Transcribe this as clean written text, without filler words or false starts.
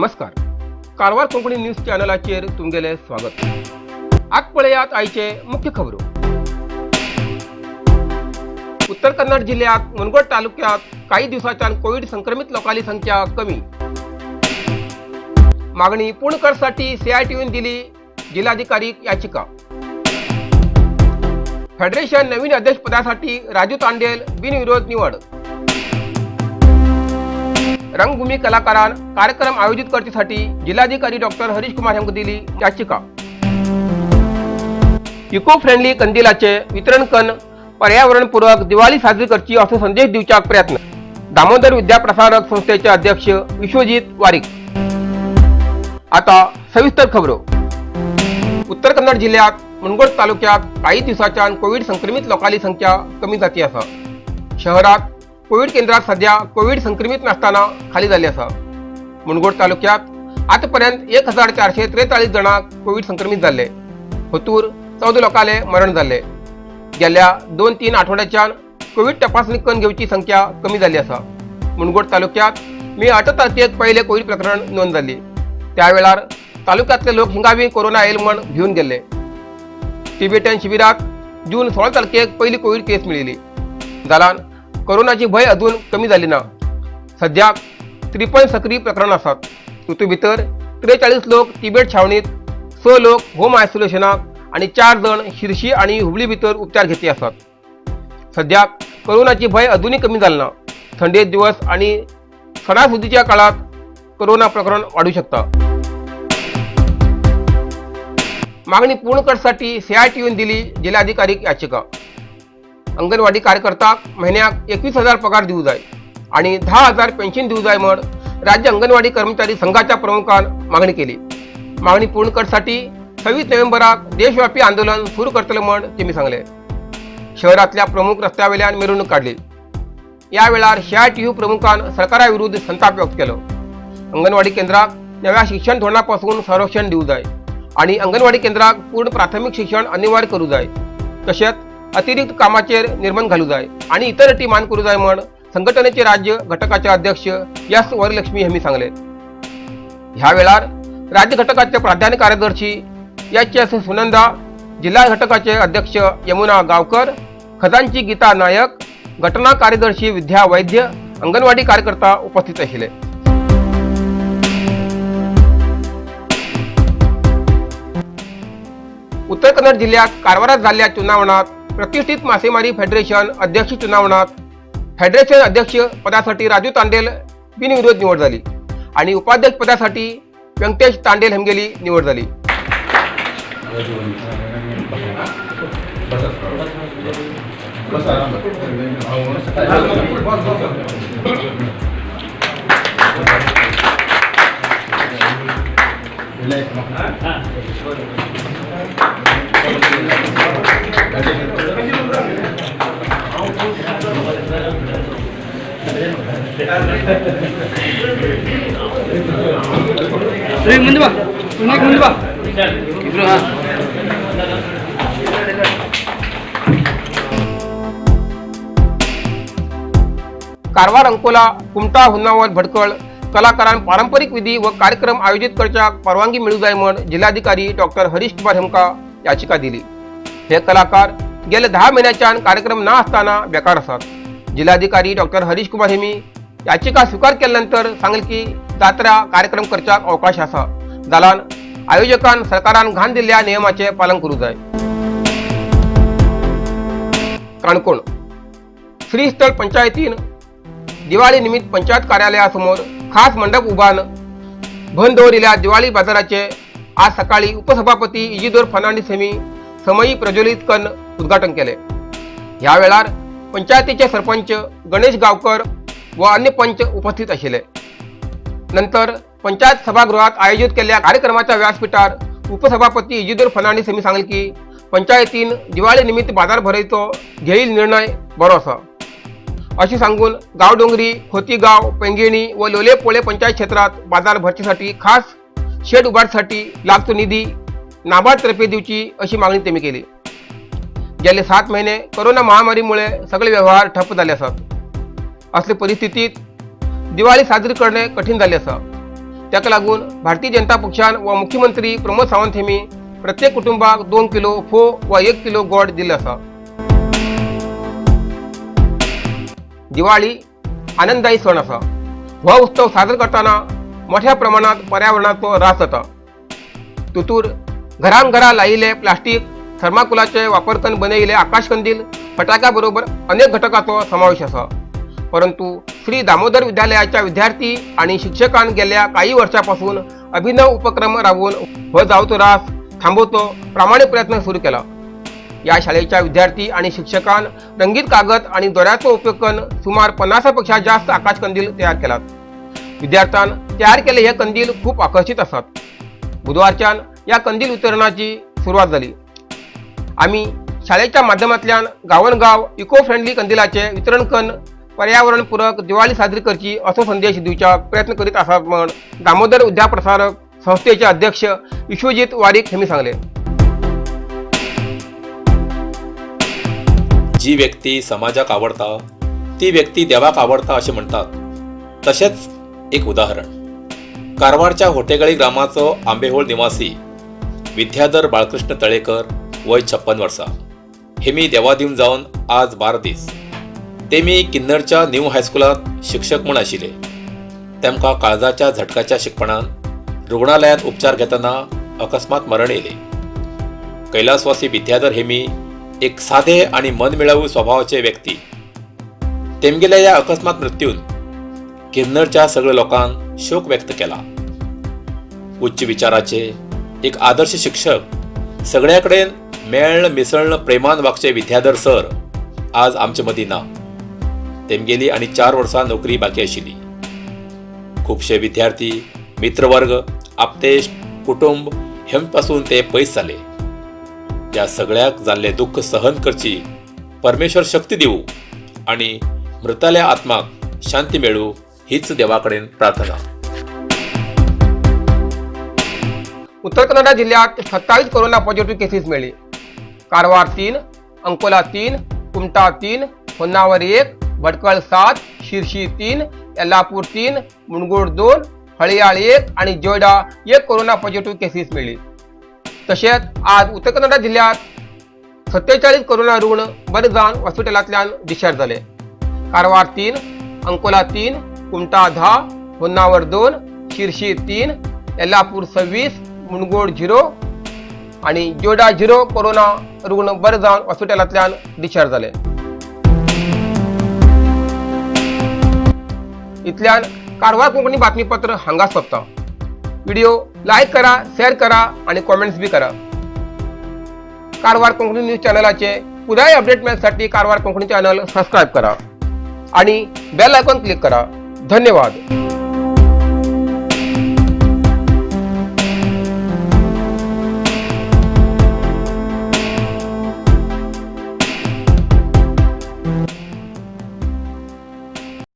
नमस्कार, कारवार कोंकणी न्यूज चॅनलाचेर तुमगेलें स्वागत. आज पळयात आयचे मुख्य खबरो. उत्तर कन्नड जिल्ह्यात मुनगोड तालुक्यात काही दिवसांच्यान कोविड संक्रमित लोकांची संख्या कमी. मागणी पूर्ण करसाठी सीआयटीयून दिली जिल्हाधिकारी याचिका. फेडरेशन नवीन अध्यक्षपदासाठी राजू तांडेल बिनविरोध निवड. रंगभूमी कलाकारान कार्यक्रम आयोजित करण्यासाठी जिल्हाधिकारी डॉक्टर हरीश कुमार यांना दिली याचिका. इको फ्रेंडली कंदिलाचे वितरण कन पर्यावरणपूरक दिवाळी साजरी करची असो संदेश दिवचाक प्रयत्न. दामोदर विद्याप्रसारक संस्थेचे अध्यक्ष विश्वजित वारिक. आता सविस्तर खबरो. उत्तर कन्नड जिल्ह्यात मुनगोड तालुक्यात काही दिवसाच्या कोविड संक्रमित लोकांची संख्या कमी जाती आसा. शहरात कोविड केंद्रात सध्या कोविड संक्रमित नासताना खाली जाल्ली आसा. मुनगोड तालुक्यात आतापर्यंत 1443 जणांक कोविड संक्रमित जाल्ले. हतूर 14 लोकांले मरण जाल्ले. गेल्या 2-3 आठवड्याच्यान कोविड तपासणी करून घेवची संख्या कमी जाल्ली आसा. मुनगोड तालुक्यात मे 8 तारखेक पहिले कोविड प्रकरण नोंद जाल्ली. त्या वेळार तालुक्यातले लोक हिंगावी कोरोना येईल म्हण भिवन गेल्ले. टिबेटन शिबिरात जून 16 तारखेक पहिली कोविड केस मिळिल्ली. जाल्यान कोरोनाची भंय अजून कमी जाली ना. सद्याक 53 सक्रीय प्रकरण आसात. तितूंत भितर 43 लोक तिबेट छावणीत, 6 लोक होम आयसोलेशनाक आनी 4 जण शिरशी आनी हुबळी भितर उपचार घेती आसात. सद्याक कोरोनाची भंय अजूनय कमी जाली ना. थंडे दिवस आनी सणासुदीच्या काळात कोरोना प्रकरण वाढू शकता. मागणी पूर्ण करसाठी सीआयटीयून दिली जिल्हाधिकारी याचिका. अंगणवाडी कार्यकर्ताक महिन्याक 21,000 पगार दिवू जाय आणि 10,000 पेन्शन दिवू जाय म्हण राज्य अंगणवाडी कर्मचारी संघाच्या प्रमुखान मागणी केली. मागणी पूर्ण करसाठी 26 नोव्हेंबराक देशव्यापी आंदोलन सुरू करतले म्हण तेमी सांगले. शहरातल्या प्रमुख रस्त्यावेल्यान मिरवणूक काढली. या वेळार सीआयटीयू प्रमुखान सरकारा विरुद्ध संताप व्यक्त केलो. अंगणवाडी केंद्राक नव्या शिक्षण धोरणापासून संरक्षण दिवू जाय आणि अंगणवाडी केंद्राक पूर्ण प्राथमिक शिक्षण अनिवार्य करू जाय, तशेंच अतिरिक्त कामाचेर निर्बंध घालू जाय आणि इतर अटी मान करू जाय म्हण संघटनेचे राज्य घटकाचे अध्यक्ष एस वरलक्ष्मी यांनी सांगले. ह्या वेळार राज्य घटकाचे प्राधान्य कार्यदर्शी एच एस सुनंदा, जिल्हा घटकाचे अध्यक्ष यमुना गावकर, खजानची गीता नायक, घटना कार्यदर्शी विद्या वैद्य, अंगणवाडी कार्यकर्ता उपस्थित आशिल्ले. उत्तर कन्नड जिल्ह्यात कारवारात झालेल्या चुनावणात प्रतिष्ठित मासेमारी फेडरेशन अध्यक्ष चुनावणात फेडरेशन अध्यक्ष पदासाठी राजू तांडेल बिनविरोध निवड झाली आणि उपाध्यक्ष पदासाठी व्यंकटेश तांडेल हेमगेली निवड झाली. ಮುಂದೆ ಬಾ ವಿನಾಯಕ್, ಮುಂದೆ ಬಾ ಇಬ್ರು. ಹಾ. कारवार, अंकोला, कुमटा, होन्नावर, भटकळ कलाकारांक पारंपरिक विधी व कार्यक्रम आयोजित करच्याक परवानगी मेळू जाय म्हण जिल्हाधिकारी डॉक्टर हरीश कुमार हेमका याचिका दिली. हे कलाकार गेले 10 महिन्याच्यान कार्यक्रम ना असताना बेकार आसात. जिल्हाधिकारी डॉक्टर हरीश कुमार हेमी याचिका स्वीकार केल्यानंतर सांगले की जात्रा कार्यक्रम करच्याक अवकाश आसा, जाल्यान आयोजकान सरकारान घाण दिल्ल्या नियमाचे पालन करू जाय. काणकोण श्रीस्थळ पंचायतीन दिवाळी निमित्त पंचायत कार्यालयासमोर खास मंडप उभान भन दवरिल्ल्या दिवाळी बाजाराचे आज सकाळी उपसभापती इजिदोर फर्नांडीस हेमी समयी प्रज्वलित कन्न उद्घाटन केले. ह्या वेळार पंचायतीचे सरपंच गणेश गावकर व अन्य पंच उपस्थित आशिल्ले. नंतर पंचायत सभागृहात आयोजित केल्ल्या कार्यक्रमाच्या व्यासपीठार उपसभापती इजिदोर फर्नांडीस यांनी सांगले की पंचायतीन दिवाळी निमित्त बाजार भरयचो घेईल निर्णय बरो आसा, अशी सांगून गावडोंगरी, खोतीगाव, पेंगेणी व लोलेपोळे पंचायत क्षेत्रात बाजार भरचेसाठी खास शेड उभारण्यासाठी लागतो निधी नाबार्ड तर्फे दिवची अशी मागणी त्यांनी केली. गेले 7 महिने कोरोना महामारीमुळे सगळे व्यवहार ठप्प झाले असत. असले परिस्थितीत दिवाळी साजरी करणे कठीण झाले आसा. ताका लागून भारतीय जनता पक्षान व मुख्यमंत्री प्रमोद सावंत हेमी प्रत्येक कुटुंबाक 2 किलो फोव वा 1 किलो गोड दिल्लें आसा. दिवाळी आनंददायी सण आसा. हो उत्सव साजरो करतना मोठ्या प्रमाणात पर्यावरणाचो ऱ्हास जाता. तुतूर घरान घरा लायिल्ले प्लास्टीक, थर्माकोलाचे वापर करून बनयिल्ले आकाशकंदील, फटाक्या बरोबर अनेक घटकाचो समावेश आसा. परंतु श्री दामोदर विद्यालयाच्या विद्यार्थी आणि शिक्षकान गेल्या काही वर्षापासून अभिनव उपक्रम राबवून हो जावचो ऱ्हास थांबोवचो प्रामाणिक प्रयत्न सुरू केला. या शाळेच्या विद्यार्थी आणि शिक्षकान रंगीत कागद आणि दोऱ्याचो उपयोग करून सुमार 50 पेक्षा जास्त आकाशकंदील तयार केलात. विद्यार्थ्यान तयार केले हे कंदील खूप आकर्षित आसात. बुधवारच्यान या कंदील वितरणाची सुरवात जाली. आमी शाळेच्या माध्यमांतल्यान गांवान गांव इको फ्रेंडली कंदिलाचे वितरण करून पर्यावरणपूरक दिवाळी साजरी करची असो संदेश दिवच्याक प्रयत्न करीत आसात म्हण दामोदर विद्याप्रसारक संस्थेचे अध्यक्ष विश्वजीत वारीक हेमी सांगले. जी व्यक्ती समाजाक आवडता ती व्यक्ती देवाक आवडता अशें म्हणटात. तशेंच एक उदाहरण, कारवारच्या होटेगळी ग्रामाचो आंबेहोळ निवासी विद्याधर बाळकृष्ण तळेकर, वय 56 वर्सां, हेमी देवा दिवन जावन आज 12 दीस. तेमी किन्नरच्या न्यू हायस्कुलांत शिक्षक म्हूण आशिल्ले. तेमकां काळजाच्या झटकाच्या शिकपणान रुग्णालयांत उपचार घेतना अकस्मात मरण येयलें. कैलासवासी विद्याधर हेमी एक साधे आणि मनमिळावू स्वभावाचे व्यक्ती. तेमगेल्या ह्या अकस्मात मृत्यून किन्नरच्या सगळ्या लोकांक शोक व्यक्त केला. उच्च विचाराचे एक आदर्श शिक्षक, सगळ्या कडेन मेळ्ळ मिसळ्ळ प्रेमान वागचे विद्याधर सर आज आमचे मदीं ना. तेमगेली आनी 4 वर्सां नोकरी बाकी आशिल्ली. खुबशे विद्यार्थी, मित्रवर्ग, आपतेश, कुटुंब हेम पासून ते पयस जाले. ह्या सगळ्याक जाल्लें दुख्ख सहन करची परमेश्वर शक्ती दिवू आनी मृताल्या आत्माक शांती मेळूं हीच देवा कडेन प्रार्थना. उत्तर कन्नडा जिल्ह्यात 27 कोरोना पॉझिटिव्ह केसेस मेळ्ळी. कारवार 3, अंकोला 3, कुमटा 3, होन्नावर 1, भटकळ 7, शिरशी 3, यल्लापूर 3, मुनगोड 2, हळियाळ 1 आणि जोयडा 1 कोरोना पॉझिटिव्ह केसेस मेळ्ळी. तशेंच आज उत्तर कन्नडा जिल्ह्यात 47 कोरोना रुग्ण बरे जावन हॉस्पिटलांतल्यान डिस्चार्ज जाले. कारवार 3, अंकोला 3, कुमटा 10, होन्नावर 2, शिरशी 3, यल्लापूर 26, मुनगोड 0 आणि जोडा 0 कोरोना रुग्ण बरे जावन हॉस्पिटलांतल्यान डिस्चार्ज जाले. इतल्यान कारवार कोंकणी बातमीपत्र हांगा सोंपता. व्हिडिओ लायक करा, शेअर करा आणि कॉमेंट्स बी करा. कारवार कोंकणी न्यूज चॅनलाचे पुराय अपडेट मेळसाठी कारवार कोंकणी चॅनल सबस्क्राईब करा आणि बेल आयकॉन क्लिक करा. धन्यवाद.